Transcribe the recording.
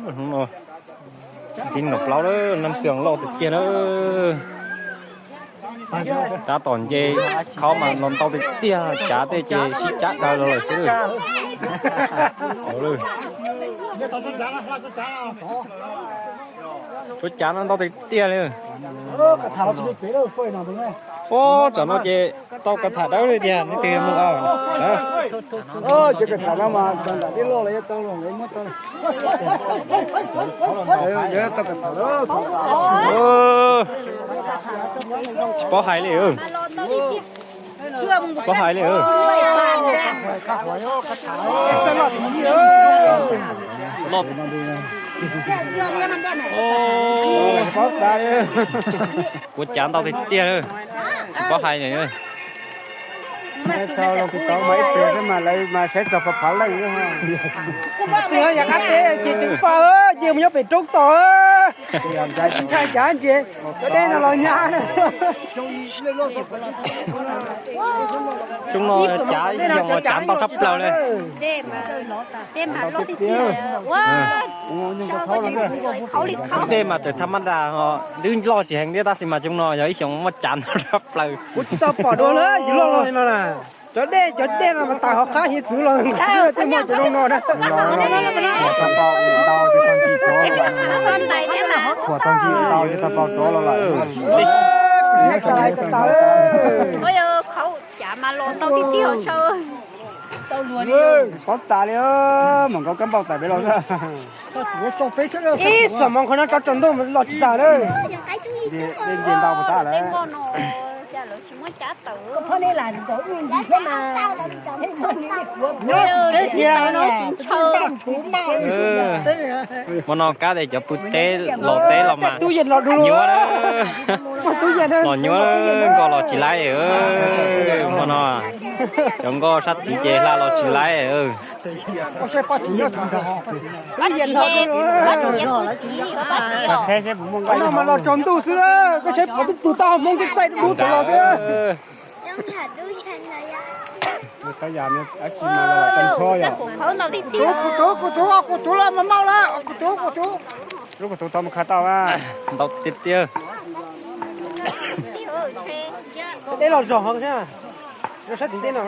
Hnub no ntsib nkaum plaub lawm, Nab Xwm loj tiag tiag lawm. Tab tom nce khau mas los ntau tiag tiag, cav tej ces sib cav daws los lawm xwb. Tshuav cav no ntau tiag tiag li. Ub, tsam no ces tau kav tham dawb li tiag, nej twg mus os? Tsis paub hais li. Paub hais li. Kuv cav ntau tiag tiag, tsis paub hais. Tau los kuv tau mas ib pliag xwb mas lawv mas saib txog phav phav leej. Yog qab teb ces ceev faj, ces mus nyob pem roob tod, ntshai cav ntses, cov dej no los nyab. Xyoo no cav ib xyoos los cav ntau tshaj plaws li. Dej mas txawm tham mab das, twb loj tsis heev thiab tab sis mas xyoo no yog ib xyoos muaj cav ntau tshaj plaws. Kuv tsis tau pom dua li, yus loj li no na. Cov dej, cov dej no mas tas hauv qab hiav txwv los xwb, tej muaj cov zoo no na. Ua yog khaub cav mas los ntau tiag tiag os. Paub tas li, mam nkaus kab npauj tawm pem los xwb. Ib xuab moos qhov no tso tsaus ntuj los tsis tas lawm. Dej ntau puas tas lawm. Hmo no kab tias cov pw teb los teb los mas nyuaj, los nyuaj, nkoj los tsis laib. Hmo no cov nkoj sab tid ces hla los tsis laib. Qhov no mas los tsaus ntuj xwb, koj saib pom twb tu tau hmoob tib txaij dub tod los xwb. Kuv tus, kuv tus, kuv tus los mas mau lawm, kuv tus, kuv tus. Lub kuv tus tau mus khav tau. Ntau tiag tiag. Dej los zog hov thiab, sab tim dej no.